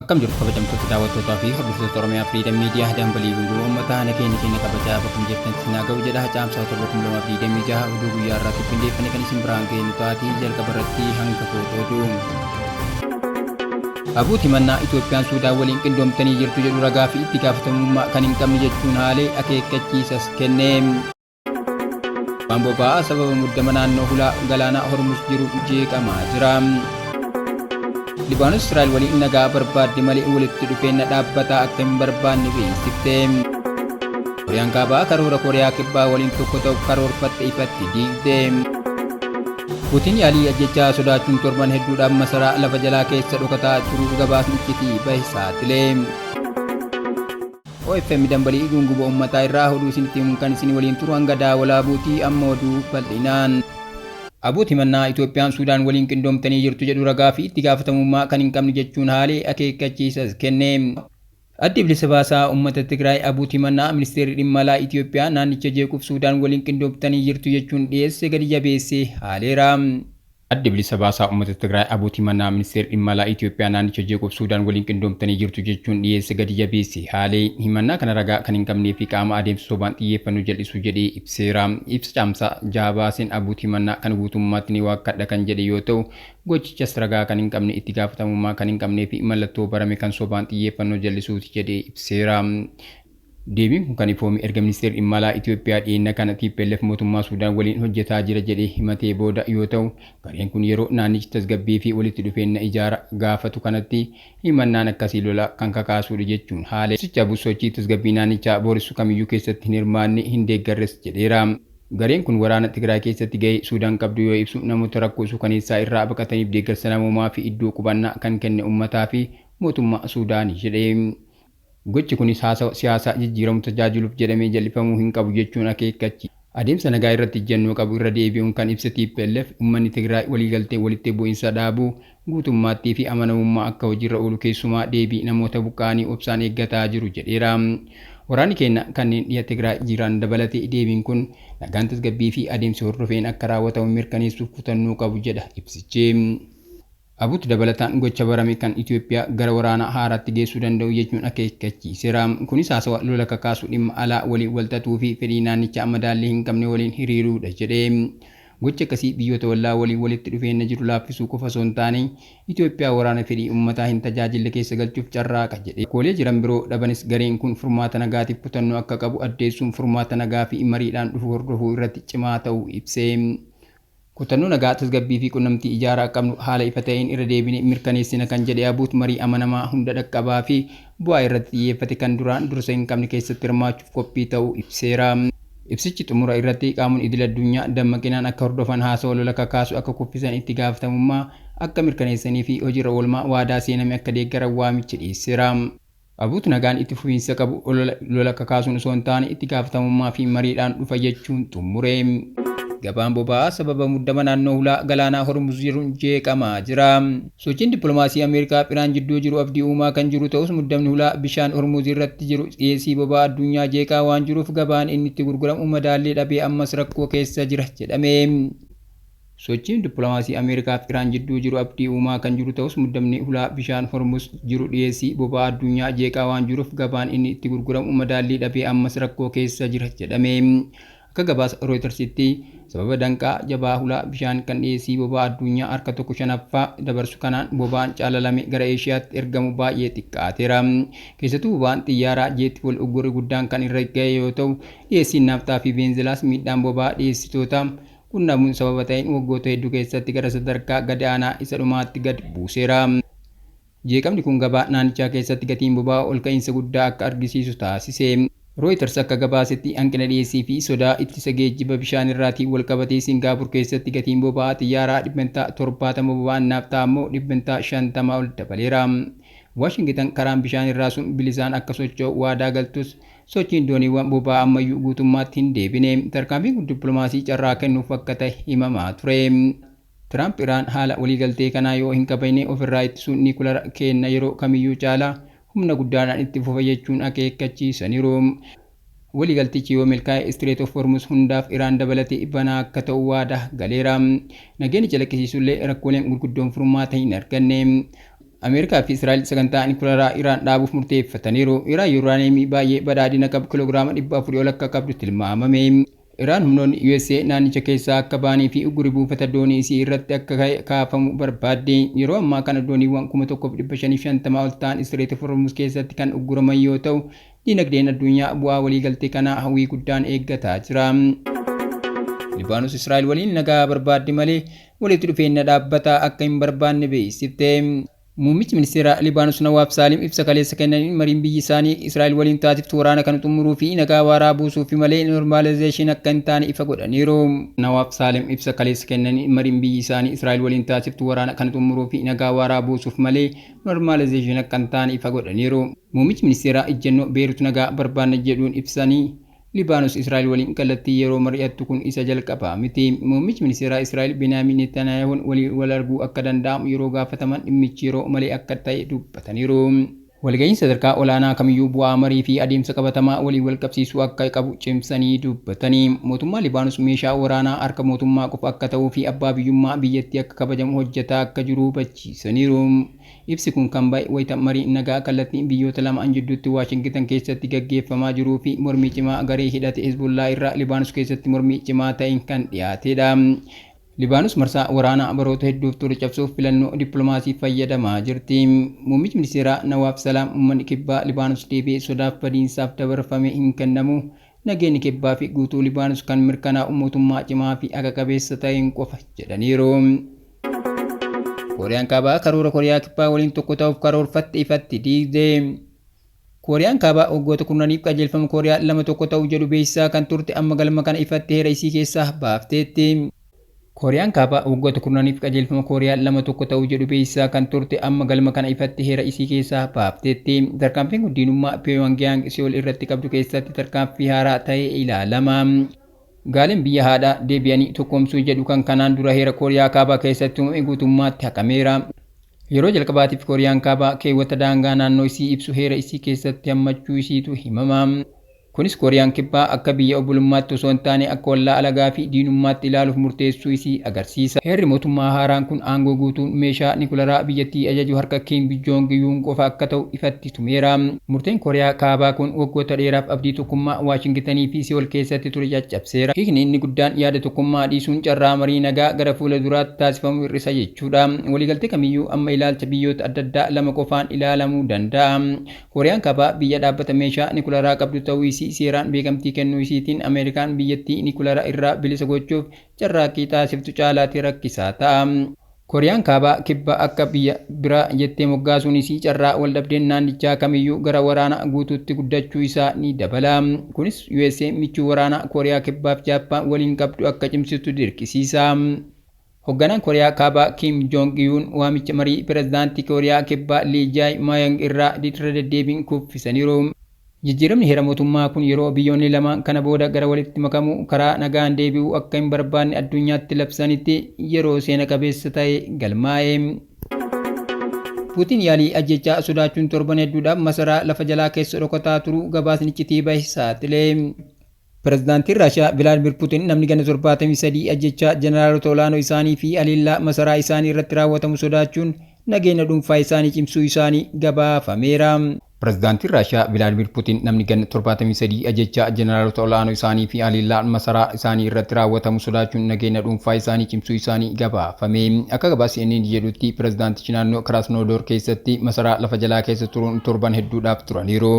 Akkam jirtu kabajamtoota daawwattootaa fi hordoftoota Oromiyaa Freedom Media, dambalii gunguma uummataa, nageenya keenya kabajaa bakkuma jirtan sinaa ga'u jedha. Caamsaa 7, 2026 oduu guyyaa irraatti qindeeffame kan isin biraan geenyu taatii. Jalqaba irratti hanga foota oduu. Abuuti mannaa Itoophiyaan Suudaan waliin qindoomtanii jirtu jedhu ragaa fi itti gaafatamummaa kan hin qabne jechuun haalee akeekkachiisas kenne. Waan boba'aa sababa muddama naannoo hulaa galaanaa Hormuz jiru jeeqamaa jira. Libaanos Israa'el waliin nagaa barbaadde malee walitti dhufeenya dhaabbataa akka hin barbaanne beeksifte. Kooriyaan Kaabaa karoora Kooriyaa Kibbaa waliin tokko ta'uuf karoorfatte ifatti diigde. Puutiin yaalii ajjechaa sodaachuun torban hedduudhaaf masaraa lafa jalaa keessa dhokataa turuu gabaasni iccitii bahe saaxile. OFM dambalii gunguba uummataa irraa oduu isinitti himuun kan isin waliin turu hanga daawwalaa buutii. Amma oduu bal'inaan. Abuuti mannaa Itoophiyaan Suudaan waliin qindoomtanii jirtu jedhu ragaa fi itti gaafatamummaa kan hin qabne jechuun haalee akeekkachiisas kenne. Addi Bilisa Baasaa Uummata Tigraay Abuuti mannaa Ministeerri Dhimma Alaa Itoophiyaa naannicha jeequuf Suudaan waliin qindoomtanii jirtu jechuun dhiyeesse gadi jabeessee haaleera. Addi Bilisa Baasaa Uummata Tigraay Abuuti mannaa Ministeerri Dhimma Alaa Itoophiyaa naannicha jeequuf Suudaan waliin qindoomtanii jirtu jechuun dhiyeesse gadi jabeessee haalee. Himannaa kana ragaa kan hin qabnee fi qaama adeemsa sobaan xiyyeeffannoo jal'isuu jedhee ibseera. Ibsa Caamsaa 6 baaseen Abuuti mannaa kan guutummaatti ni waakkadha kan jedhe yoo ta'u, gochichas ragaa kan hin qabne, itti gaafatamummaa kan hin qabnee fi mallattoo barame kan sobaan xiyyeeffannoo jal'isuuti jedhee ibseera. Deebiin kun kan ifoome erga Ministeerri Dhimma Alaa Itoophiyaa dhiyeenya kana TPLF mootummaa Suudaan waliin hojjetaa jira jedhee himatee booda yoo ta'u, gareen kun yeroo naannichi tasgabbii fi walitti dhufeenya ijaara gaafatu kanatti himannaan akkasii lola kan kakaasuudha jechuun haale. Ibsicha sochii tasgabbii naannichaa booressu kamiyyuu keessatti hin hirmaanne, hin deeggarres jedheera. Gareen kun waraana Tigraay keessatti gahee Suudaan qabdu yoo ibsu, namoota rakkoo suukaneessaa irraa baqataniif deeggarsa namoomaa fi iddoo qubannaa kan kenne uummataa fi mootummaa Suudaanii jedhe. Gochi kunis haasawa siyaasaa jijjiiramu tajaajiluuf jedhamee jal'ifamuu hin qabu jechuun akeekkachi. Adeemsa nagaa irratti ejjennoo qabu irra deebi'uun kan ibse TPLF, uummanni Tigraay waliigaltee walitti bu'insa dhaabuu guutummaattii fi amanamummaa akka hojiirra oolu, keessumaa deebii namoota buqqa'anii obsaan eeggataa jiru jedheera. Waraanni keenya kanneen dhiha Tigraay jiran dabalatee deebiin kun nagaan, tasgabbii fi adeemsi hordofeen akka raawwatamu mirkaneessuuf kutannoo qabu jedha ibsichi. Abuut dabalataan gocha barame kan Itoophiyaa gara waraana haaraatti geessuu danda'u jechuun akeekkachiiseera. Kunis haasawa lola kakaasu, dhimma alaa waliin walxaxuu fi fedhii naannichaa madaallii hin qabne waliin hiriiruudha jedhe. Gochi akkasii biyyoota ollaa waliin walitti dhufeenya jiru laaffisuu qofa osoo hin taane, Itoophiyaa waraana fedhii uummataa hin tajaajille keessa galchuuf carraaqa jedhe. Rakkoolee jiran biroo dhabanis gareen kun furmaata nagaatiif kutannoo akka qabu addeessuun, furmaata nagaa fi mariidhaan dhufu hordofuu irratti cimaa ta'uu ibse. Kutannoo nagaa, tasgabbii fi qunnamtii ijaaraa qabnu haala ifa ta'een irra deebinee mirkaneessina kan jedhe Abuut, marii amanamaa, hunda dhaqqabaa fi bu'aa irratti xiyyeeffate kan duraan dursa hin qabne keessatti hirmaachuuf qophii ta'uu ibseera. Ibsichi xumura irratti qaamonni idil addunyaa dammaqinaan akka hordofan, haasawa lola kakaasu akka kuffisan, itti gaafatamummaa akka mirkaneessanii fi hojiirra oolmaa waadaa seename akka deeggaran waamicha dhiyeesseera. Abuut nagaan itti fufiinsa qabu olola lola kakaasuun osoo hin taane itti gaafatamummaa fi mariidhaan dhufa jechuun xumure. Gabaan boba'aa sababa muddama naannoo hulaa galaanaa Hormuz jiruun jeeqamaa jira. Sochiin dippiloomaasii Ameerikaa fi Iraan jidduu jiru abdii uumaa kan jiru ta'us, muddamni hulaa bishaan Hormuz irratti jiru dhiyeessii boba'aa addunyaa jeeqaa waan jiruuf gabaan inni itti gurguramu madaallii dhabee ammas rakkoo keessa jira jedhame. Sochiin dippiloomaasii Ameerikaa fi Iraan jidduu jiru abdii uumaa kan jiru ta'us, muddamni hulaa bishaan Hormuz jiru dhiyeessii boba'aa addunyaa jeeqaa waan jiruuf gabaan inni itti gurguramu madaallii dhabee ammas rakkoo keessa jira jedhame. Akka gabaasa Reutersitti, sababa danqaa jabaa hulaa bishaan kan dhiyeessii boba'aa addunyaa harka tokko shanaffaa dabarsu kanaan boba'aan caalalame gara Eeshiyaatti ergamu baay'ee xiqqaateera. Keessattuu boba'aan xiyyaaraa jet fuel uggurri guddaan kan irra ga'e yoo ta'u, dhiyeessiin naafxaa fi beenzilaas miidhaan boba'aa dhiyeessitoota qunnamuun sababa ta'een waggoota hedduu keessatti gara sadarkaa gad aanaa isa dhumaatti gad buuseera. Jeeqamni kun gabaa naannichaa keessatti gatiin boba'aa ol ka'iinsa guddaa akka argisiisu taasise. Reuters akka gabaasetti, hanqina dhiyeessii fi sodaa ittisa geejjiba bishaan irraatiin wal qabatee Singaapur keessatti gatiin boba'aa xiyyaaraa 70%, boba'aan naafxaa ammoo 50% ol dabaleera. Waashingitan karaan bishaan irraa sun bilisaan akka socho'u waadaa galtus, sochiin dooniiwwan boba'aa ammayyuu guutummaatti hin deebine. Tarkaanfiin kun dippiloomaasii carraa kennuuf akka ta'e himamaa ture. Tiraamp Iraan haala waliigaltee kanaa yoo hin kabajne ofirraa ittisuun niikulara kenna yeroo kamiyyuu caalaa humna guddaadhaan itti fufa jechuun akeekkachiisaniiru. Waliigaltichi yoo milkaa'e Strait of Hormuz hundaaf, Iraan dabalatee, banaa akka ta'u waadaa galeera. Nageenyi calaqqisiisullee rakkooleen gurguddoon furmaata hin arganne. Ameerikaa fi Israa'el sagantaa niwukilaraa Iraan dhaabuuf murteeffataniiru. Iraan yuuraaniyeemii baay'ee badhaadhina qabu kiloogiraama 400 ol akka qabdu tilmaamame. Iraan humnoonni USA naannicha keessaa akka ba'anii fi ugguri buufata doonii isii irratti akka kaafamu barbaadde. Yeroo ammaa kana dooniiwwan 1550 ol ta'an Strait of Hormuz keessatti kan ugguraman yoo ta'u, dinagdeen addunyaa bu'aa waliigaltee kanaa hawwii guddaan eeggataa jira. Libaanos Israa'el waliin nagaa barbaadde malee walitti dhufeenya dhaabbataa akka hin barbaanne beeksifte. Muummichi ministeeraa Libaanos Nawaaf Saalim ibsa kaleessa kennaniin mariin biyyi isaanii Israa'el waliin taasiftu waraana kan xumuruu fi nagaa waaraa buusuuf malee normalization akka hin taane ifa godhaniiru. Nawaaf Saalim ibsa kaleessa kennaniin mariin biyyi isaanii Israa'el waliin taasiftu waraana kan xumuruu fi nagaa waaraa buusuuf malee normalization akka hin taane ifa godhaniiru. Muummichi ministeeraa ejjennoo Beerut nagaa barbaanna jedhuun ibsanii Libaanos Israa'el waliin kallattii yeroo mari'attu kun isa jalqabaa miti. Muummichi ministeeraa Israa'el Benaamin Netanyahuun waliin wal arguu akka danda'amu yeroo gaafataman dhimmichi yeroo malee akka ta'e dubbataniiru. Walga'iin sadarkaa olaanaa kamiyyuu bu'aa marii fi adeemsa qabatamaa waliin wal qabsiisuu akka qabu cimsanii dubbatanii. Mootummaa Libaanos meeshaa waraanaa harka mootummaa qofa akka ta'uu fi abbaa biyyummaa biyyattii akka kabajamu hojjetaa akka jiru hubachiisaniiru. Ibsi kun kan ba'e wayita marii nagaa kallattiin biyyoota lamaan jidduutti Waashingitan keessatti gaggeeffamaa jiruu fi mormii cimaa garee hidhate Hezbollaa irraa Libaanos keessatti mormii cimaa ta'een kan dhiyaatedha. Libaanos marsaa waraanaa baroota hedduuf ture cabsuuf filannoo dippiloomaasii fayyadamaa jirti. Muummichi ministeeraa Nawaaf Salaam uummanni kibbaa Libaanos deebi'ee sodaaf badiinsaaf dabarfamee hin kennamu. Nageenyi kibbaa fi guutuu Libaanos kan mirkanaa'u mootummaa cimaa fi haqa qabeessa ta'een qofa jedhaniiru. Kooriyaan Kaabaa karoora Kooriyaa Kibbaa waliin tokko ta'uuf karoorfatte ifatti diigde. Kooriyaan Kaabaa waggoota kurnaniif qajeelfama Kooriyaa lama tokko ta'uu jedhu beeksisaa kan turte amma galma kana ifatti heera isii keessaa baafteetti. Kooriyaan Kaabaa waggoota kurnaniif qajeelfama Kooriyaa lama tokko ta'uu jedhu beeksisaa kan turte amma galma kana ifatti heera isii keessaa baafteetti. Tarkaanfiin kun diinummaa Pyongyang Seoul irratti qabdu keessatti tarkaanfii haaraa ta'ee ilaalama. Gaaleen biyya haadhaa deebi'anii tokkoomsuu jedhu kan kanaan dura heera Kooriyaa Kaabaa keessatti uumame guutummaatti haqameera. Yeroo jalqabaatiif Kooriyaan Kaabaa keewwata daangaa naannoo isii ibsu heera isii keessatti hammachuu isiitu himama. Kunis Kooriyaan Kibbaa akka biyya obbolummaatti osoo hin taane akka ollaa alagaa fi diinummaatti ilaaluuf murteessuu isii agarsiisa. Heerri mootummaa haaraan kun aangoo guutuun meeshaa niwukilaraa biyyattii ajaju harka Kim Jong Un qofa akka ta'u ifatti tumeera. Murteen Kooriyaa Kaabaa kun waggoota dheeraaf abdii tokkummaa Waashingitanii fi Seoul keessatti ture caccabseera. Hiikni inni guddaan yaada tokkummaa dhiisuun carraa marii nagaa gara fuula duraatti taasifamu hir'isa jechuudha. Waliigaltee kamiyyuu amma ilaalcha biyyoota adda addaa lama qofaan ilaalamuu danda'a. Kooriyaan Kaabaa biyya dhaabbata meeshaa niwukilaraa qabdu ta'uu isii seeraan beekamtii kennuu isiitiin Ameerikaan biyyattii niwukilaraa irraa bilisa gochuuf carraaqqii taasiftu caalaatti rakkisaa ta'a. Kooriyaan Kaabaa kibba akka biyya biraa jettee moggaasuun isii carraa waldhabdeen naannichaa kamiyyuu gara waraana guutuutti guddachuu isaa ni dabala. Kunis USA michuu waraanaa Kooriyaa Kibbaaf Jaappaan waliin qabdu akka cimsitu dirqisiisa. Hoogganaan Kooriyaa Kaabaa Kim Jong Un waamicha marii pirezidaantii Kooriyaa Kibbaa Lee Jae Myung irraa irra deddeebiin kuffisaniiru. Jijjiiramni heera mootummaa kun yeroo biyyoonni lamaan kana booda gara walitti makamuu karaa nagaan deebi'uu akka hin barbaanne addunyaatti labsanitti yeroo seena qabeessa ta'e galmaa'e. Puutiin yaalii ajjechaa sodaachuun torban hedduudhaaf masaraa lafa jalaa keessa dhokataa turuu gabaasni iccitii bahe saaxile. Pirezidaantiin Raashiyaa Vilaadimir Puutiin namni gana 73 ajjechaa jeneraalota olaanoo isaanii fi haleellaa masaraa isaanii irratti raawwatamu sodaachuun nageenya dhuunfaa isaanii cimsuu isaanii gabaafameera. Pirezidaantiin Raashiyaa Vilaadimir Puutiin namni ganna 73 ajjechaa jeneraalota olaanoo isaanii fi haleellaa masaraa isaanii irratti raawwatamu sodaachuun nageenya dhuunfaa isaanii cimsuu isaanii gabaafame. Akka gabaasa CNN jedhutti pirezidaantichi naannoo Krasnoodor keessatti masaraa lafa jalaa keessa turuun torban hedduudhaaf turaniiru.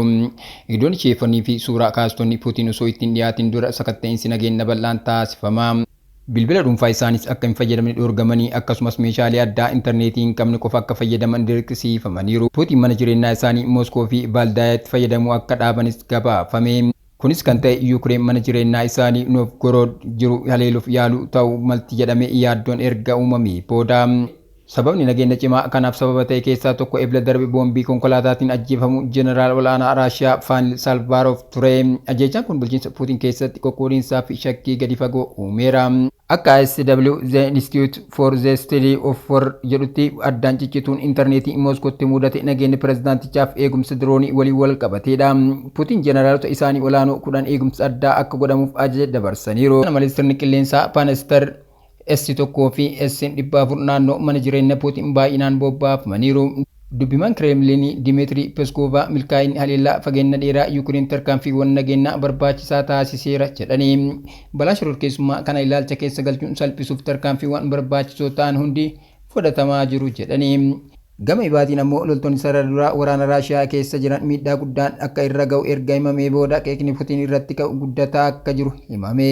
Eegdonni sheefonnii fi suuraa kaastonni Puutiin osoo ittiin dhiyaatin dura sakatta'insi nageenya bal'aan taasifama. Bilbila dhuunfaa isaanis akka hin fayyadamne dhoorgamanii akkasumas meeshaalee addaa intarneetii hin qabne qofa akka fayyadaman dirqisiifamaniiru. Puutiin mana jireenyaa isaanii Mooskoo fi Vaaldaayatti fayyadamuu akka dhaabanis gabaafame. Kunis kan ta'e Yuukireen mana jireenyaa isaanii Noovgorood jiru haleeluuf yaaluu ta'uu malti jedhamee yaaddoon erga uumamee booda. Sababni nageenya cimaa kanaaf sababa ta'e keessaa tokko ebla darbe boombii konkolaataatiin ajjeefamu jeneraal olaanaa Raashiyaa Faanil Salvaarov ture. Ajjeechaan kun bulchiinsa Puutiin keessatti qoqqoodinsaa fi shakkii gadi fagoo uumeera. Akka ISW The Institute for the Study of War jedhutti addaan ciccituun intarneetii Mooskootti mudate nageenya pirezidaantichaaf eegumsa diroonii waliin wal qabateedha. Puutiin jeneraalota isaanii olaanoo 10 eegumsa addaa akka godhamuuf ajaja dabarsaniiru. Kana malees sirni qilleensaa Paanister S1 fi S400 naannoo mana jireenya Puutiin baay'inaan bobbaafamaniiru. Dubbimaan Kireemliinii Dimeetirii Peskoovaa milkaa'inni haleellaa fageenya dheeraa Yuukireen tarkaanfiiwwan nageenyaa barbaachisaa taasiseera jedhanii, balaa shororkeessummaa kana ilaalcha keessa galchuun salphisuuf tarkaanfiiwwan barbaachisoo ta'an hundi fudhatamaa jiru jedhanii. Gama ibaatiin ammoo loltoonni sarara duraa waraana Raashiyaa keessa jiran miidhaa guddaan akka irra ga'u erga himamee booda qeeqni Putiin irratti ka'u guddataa akka jiru himame.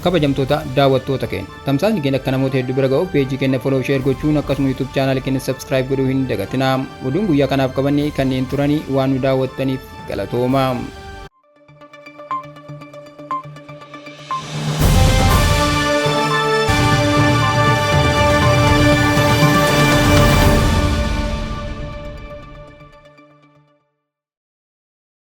Kabajamtoota daawwattoota keenya, tamsaasni keenya akka namoota hedduu bira ga'uuf peejii keenya follow, share gochuun akkasuma YouTube channel keenya subscribe godhuu hin dagatinaa. Oduun guyyaa kanaaf qabanne kanneen turanii, waan nu daawwattaniif galatoomaa.